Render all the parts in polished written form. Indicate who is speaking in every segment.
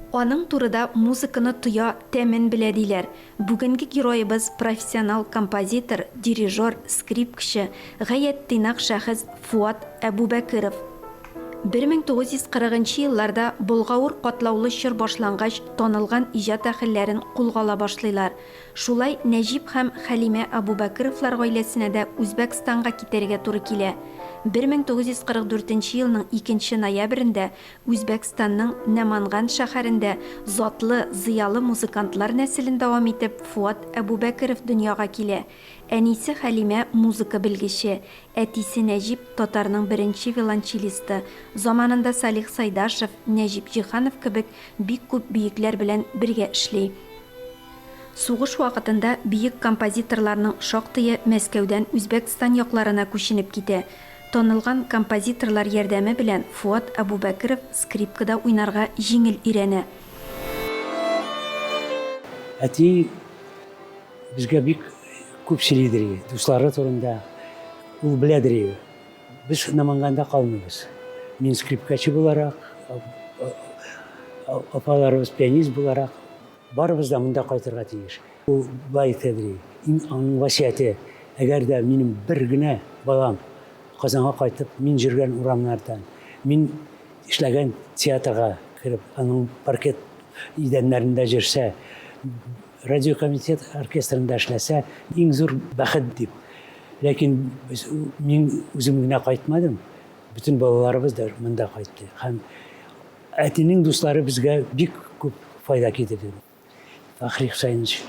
Speaker 1: Аның турыда музыканы тоя, тәмен белә диләр. Бүгенге героебыз профессионал композитор, дирижер, скрипкачы, гаять тыйнак шәхес Фуат Әбүбәкеров. 1940 нчы елларда болгавыр катлаулы чор башлангач, танылган иҗат әһелләрен кулга ала башлыйлар. Шулай Нәҗип һәм Хәлимә Абубәкеровлар гаиләсенә дә Үзбәкстанга китәргә туры килә. 1944 нче елның икенче ноябрендә Үзбәкстанның Нәманган шәһәрендә затлы, зыялы музыкантлар нәселен дәвам итеп Фуат Әбүбәкеров дөньяга килә. Әнисе Хәлимә музыка белгече, әтисе Нәҗип татарның беренче виолончелисты, заманында Салих Сайдашев, Нәҗип Җиһанов кебек бик күп бөекләр белән бергә эшли. Сугыш вакытында бөек композиторларның шактые Мәскәүдән Үзбәкстан якларына күченеп китә. Танылган композиторлар ярдәме белән Фуат Әбүбәкеров скрипкада уйнарга җиңел өйрәнә.
Speaker 2: Әти безгә бик күп сөйлидер иде, дуслары турында ул беләдер иде. Без Наманганда калмыйбыз. Мин скрипкачы буларак, апаларыбыз пианист буларак, барыбыз да монда кайтырга тиеш. Ул болай әйтәдер, иң аның васыяте, әгәр дә минем бер генә балам Казанга кайтып, мин йөргән урамнардан, мин эшләгән театрга кереп, аның паркет идәннәрендә йөрсә, радиокомитет оркестрында эшләсә, иң зур бәхет дип. Ләкин без, мин үзем генә кайтмадым, бөтен балаларыбыз да монда кайтты. Һәм әтинең дуслары безгә бик күп файда китерде. Фәхри Хөсәенович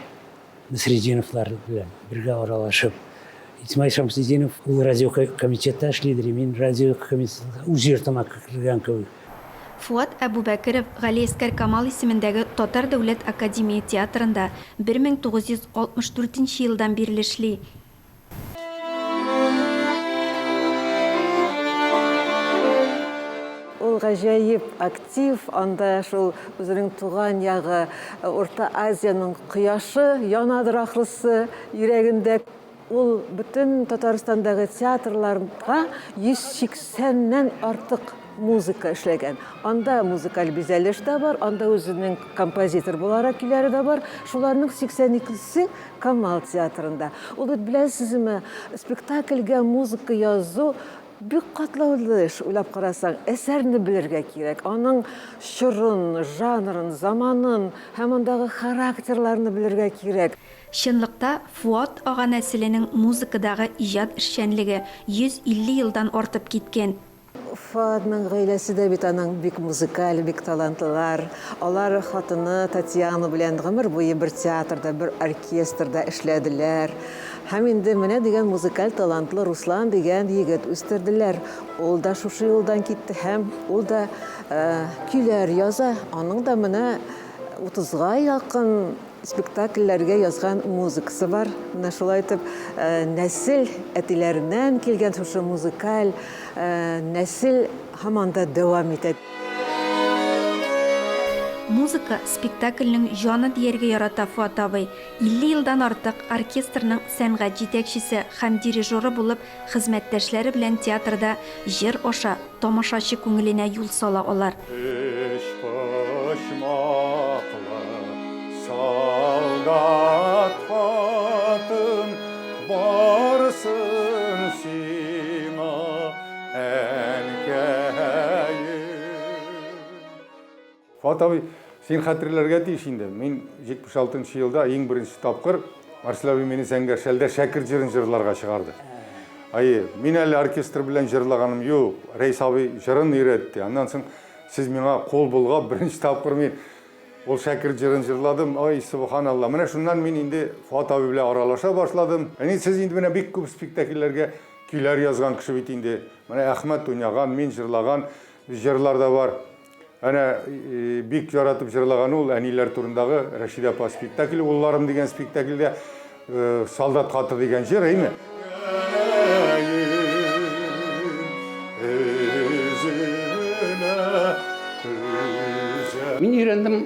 Speaker 2: Насретдиновлар белән бергә аралашып, Исмаил Шәмсетдинов ул радиокомитетта эшлидер, мин радиокомитетка үз йортыма кергән кебек.
Speaker 1: Фуат Әбүбәкеров Галиәскәр Камал исемендәге Татар дәүләт академия театрында 1964 нче елдан бирле эшли.
Speaker 3: Ул гаҗәеп актив, анда шул үзенең туган ягы, Урта Азиянең кояшы янадыр ахрысы йөрәгендә. Ул бөтен Татарстандагы театрларга 180 нән артык музыка эшләгән. Анда музыкаль бизәлеш тә бар, анда үзенең композитор буларак көйләре дә бар. Шуларның 82 се Камал театрында. Ул бит, беләсезме, спектакльгә музыка язу бик катлаулы эш, уйлап карасаң. Әсәрне белергә кирәк, аның чорын, жанрын, заманын һәм андагы характерларны белергә кирәк.
Speaker 1: Чынлыкта, Фуат ага нәселенең музыкадагы иҗат эшчәнлеге 150 елдан артып киткән.
Speaker 3: Фоадның гаиләсе дә бит аның бик музыкаль, бик талантлылар. Алар хатыны Татьяна белән гомер буе бер театрда, бер оркестрда эшләделәр. Һәм инде менә дигән музыкаль талантлы Руслан дигән егет үстерделәр. Ул да шушы юлдан китте һәм ул да көйләр яза. Аның да менә утызга якын Спектакльләргә язган музыкасы бар. Менә шулай итеп, нәсел, әтиләреннән килгән шушы музыкаль нәсел һаман да дәвам итә.
Speaker 1: Музыка, спектакльнең җаны дияргә ярата Фоат абый. 50 елдан артык оркестрның сәнгать җитәкчесе һәм дирижеры булып, хезмәттәшләре белән театрда җыр аша тамашачы күңеленә юл сала алар.
Speaker 4: Өчпочмаклы солдат хатын барсын сиңа, әнкәем. Фат абый, син хәтерләргә тиеш инде. Мин 76 нчы елда иң беренче тапкыр Марсель абый мине Зәңгәр шәлдә Шәкерт җырын җырларга чыгарды. Әйе, мин әле оркестр белән җырлаганым юк. Рәис абый җырын өйрәтте. Аннан соң сез миңа кул болгап, беренче тапкыр мин ул Шәкерт җырын җырладым. Ай, субханалла. Менә шуннан мин инде Фат абый белән аралаша башладым. Әни, сез инде менә бик күп спектакльләргә көйләр язган кеше бит инде. Менә Әхмәт уйнаган, мин җырлаган җырлар да бар. Әнә бик яратып җырлаган ул әниләр турындагы Рәшидә апа спектакле, Улларым дигән спектакльдә Солдат хаты дигән җыр, әйме?
Speaker 5: Мин өйрәндем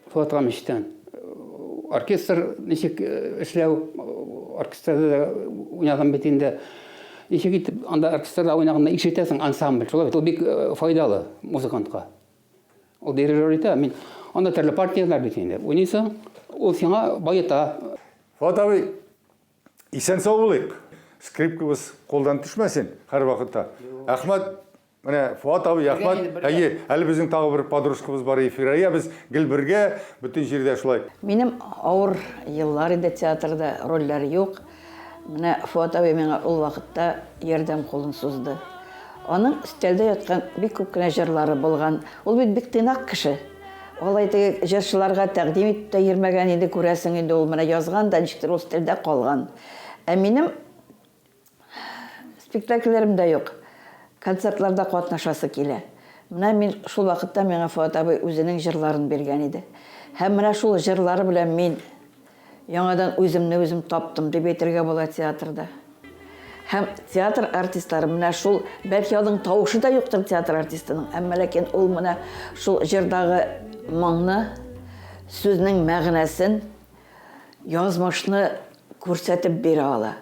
Speaker 5: Фуат Гамичтан. Оркестр ничек эшләү, оркестрда да уйнадым бит инде. Ничек итеп анда оркестрда уйнаганда ишетәсең ансамбль, шулай бит, ул бик файдалы музыкантка. Ул дирижер итә, мин анда төрле партияләр бит инде. Уйныйсың, ул сиңа баета.
Speaker 4: Фоат абый, исән-сау булыйк. Скрипкабыз кулдан төшмәсен һәрвакытта. Әхмәт, менә Фоат абый, Әхмәт, әйе, әле безнең тагы бер подружкабыз бар, Фирая, без гел бергә, бөтен җирдә шулай.
Speaker 6: Минем авыр еллар инде театрда, рольләр юк. Менә Фоат абый миңа ул вакытта ярдәм кулын сузды. Аның өстәлдә яткан бик күп кенә җырлары булган. Ул бит бик тыйнак кеше. Алай теге җырчыларга тәкъдим итеп тә йөрмәгән инде, күрәсең инде, ул менә язган да, ничектер ул өстәлдә калган. Ә минем спектакльләрем дә юк. Концертларда катнашасы килә. Менә мин шул вакытта миңа Фоат абый үзенең җырларын биргән иде. Һәм менә шул җырлары белән мин Яңадан үземне үзем таптым дип әйтергә була театрда. Һәм театр артистлары менә шул, бәлки аның тавышы да юктыр театр артистының, әмма ләкин ул менә шул җырдагы моңны, сүзнең мәгънәсен, язмышны күрсәтеп бирә ала.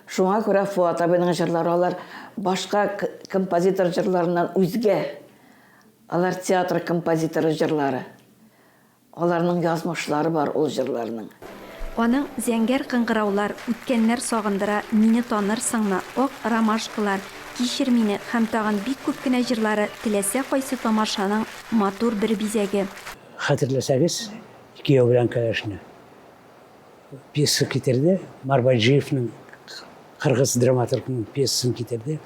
Speaker 6: Шуңа күрә Фоат абыйның җырлары алар башка композитор җырларыннан үзгә. Алар театр композиторы җырлары. Аларның язмышлары бар ул җырларның.
Speaker 1: Аның Зәңгәр кыңгыраулар, Үткәннәр сагындыра, Мине танырсыңмы, Ак ромашкалар, Кичер мине һәм тагын бик күп кенә җырлары теләсә кайсы тамашаның матур бер бизәге.
Speaker 2: Хәтерләсәгез, Кияү белән кәләшне пьеса китерде, Марбаджиевның, кыргыз драматургының пьесасын китерде.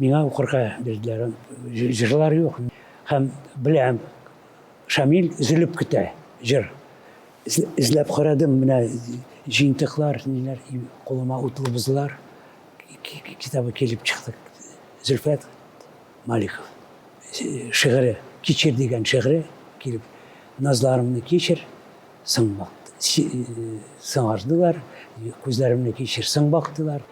Speaker 2: Миңа укырга бирделәр. Җырлар юк. Һәм беләм, Шамил өзелеп көтә җыр. Эзләп карадым, менә җыентыклар, ниләр, кулыма Утлы бозлар китабы килеп чыкты. Зөлфәт Маликов шигыре, Кичер дигән шигыре килеп, назларымны кичер, Соң сыңардылар, күзләремне кичер, соң бактылар.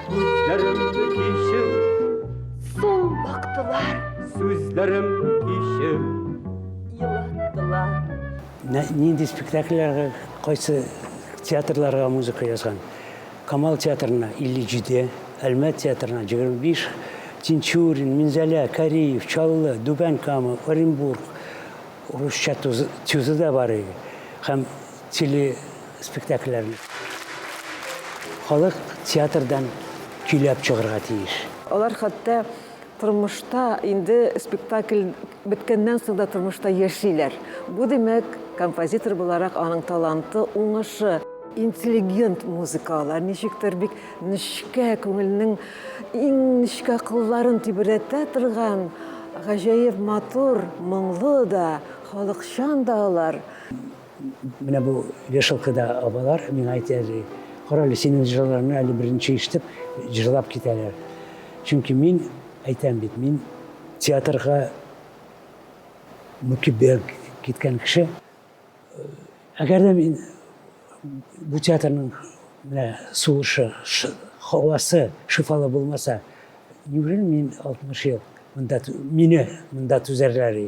Speaker 7: Күзләремне кичер,
Speaker 8: соң бактылар.
Speaker 7: Сүзләремне кичер,
Speaker 8: елаттылар.
Speaker 2: Нинди спектакльләргә, кайсы театрларга музыка язган? Камал театрына 57, Әлмәт театрына 25, Тинчурин, Минзәлә, Кариев, Чаллы, Түбән Кама, Оренбург, русча тюзы да бар иде һәм телеспектакльләрне. Халык театрдан көйләп чыгарга тиеш.
Speaker 3: Алар хәтта тормышта инде спектакль беткәннән соң да тормышта яшиләр. Бу, димәк, композитор буларак аның таланты, уңышы. Интеллигент музыка алар, ничектер бик нечкә, күңелнең иң нечкә кылларын тибрәтә торган гаҗәеп матур, моңлы да, халыкчан да алар.
Speaker 2: Менә бу вешалкада абалар миңа әйтәләр, кара әле, синең җырларыңны әле беренче ишетеп, җырлап китәләр. Чөнки мин әйтәм бит, мин театрга мөкиббән киткән кеше. Әгәр дә мин бу театрның менә сулышы, һавасы шифалы булмаса, неужели мин 60 ел монда, мине монда түзәрләр?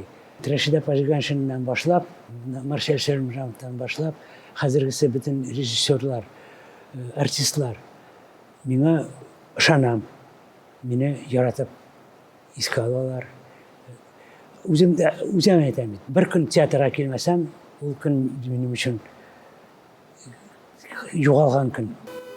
Speaker 2: Рәшидә апа Җиганшиннан башлап, Марсель Сәлимҗановтан башлап, хәзергесе бөтен режиссерлар, артистлар миңа ышанам, мине яратып искә алалар. Үзем дә, үзем әйтәм бит, бер көн театрга килмәсәм, ул көн минем өчен югалган көн.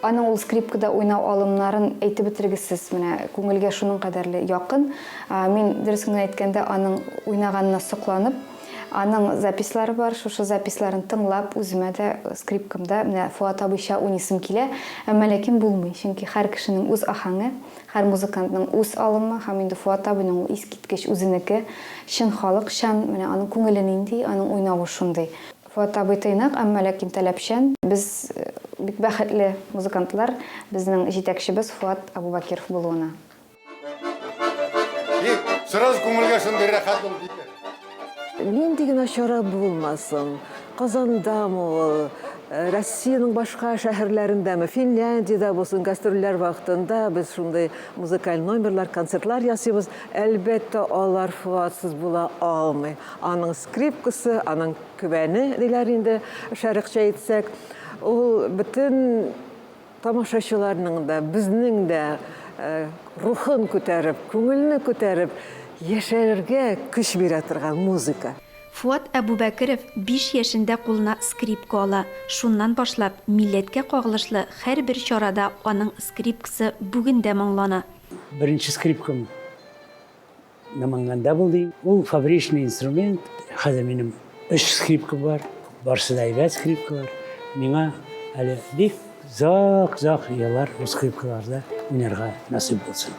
Speaker 9: Аның ул скрипкада уйнау алымнарын әйтеп бетергесез, менә күңелгә шуның кадәрле якын. Мин, дөресен генә әйткәндә, аның уйнаганына сокланып, аның записьлары бар, шушы записьларын тыңлап, үземә дә скрипкамда менә Фоат абыйча уйныйсым килә, әмма ләкин булмый, чөнки һәр кешенең үз аһәңе, Һәр музыкантның үз алымы һәм инде Фоат абыйның ул искиткеч үзенеке, чын халыкчан, менә аның күңеле нинди, аның уйнавы шундый. Фоат абый тыйнак, әмма ләкин таләпчән. Без бик бәхетле музыкантлар, безнең җитәкчебез Фоат Абубакиров булуына.
Speaker 4: И сразу күңелгә шундый рәхәт булып китә.
Speaker 3: Нинди генә чара булмасын, Казандамы ул, Россиянең башка шәһәрләрендәме, Финляндиядә булсын, гастрольләр вакытында без шундый музыкаль номерлар, концертлар ясыйбыз. Әлбәттә, алар Фоатсыз була алмый. Аның скрипкасы, аның көбәне, диләр инде, шәрыкча әйтсәк, ул бөтен. Тамашачыларның да, безнең дә рухын күтәреп, күңелне күтәреп, яшәргә көч бирә торган музыка.
Speaker 1: Фуат Әбүбәкеров биш яшендә кулына скрипка ала. Шуннан башлап, милләткә кагылышлы һәрбер чарада аның скрипкасы бүген дә моңлана.
Speaker 2: Беренче скрипкам Наманганда булды. Ул фабричный инструмент. Хәзер минем өч скрипка бар. Барысы да әйбәт скрипкалар. Миңа әле бик озак-озак еллар ул скрипкаларда уйнарга насыйп булсын.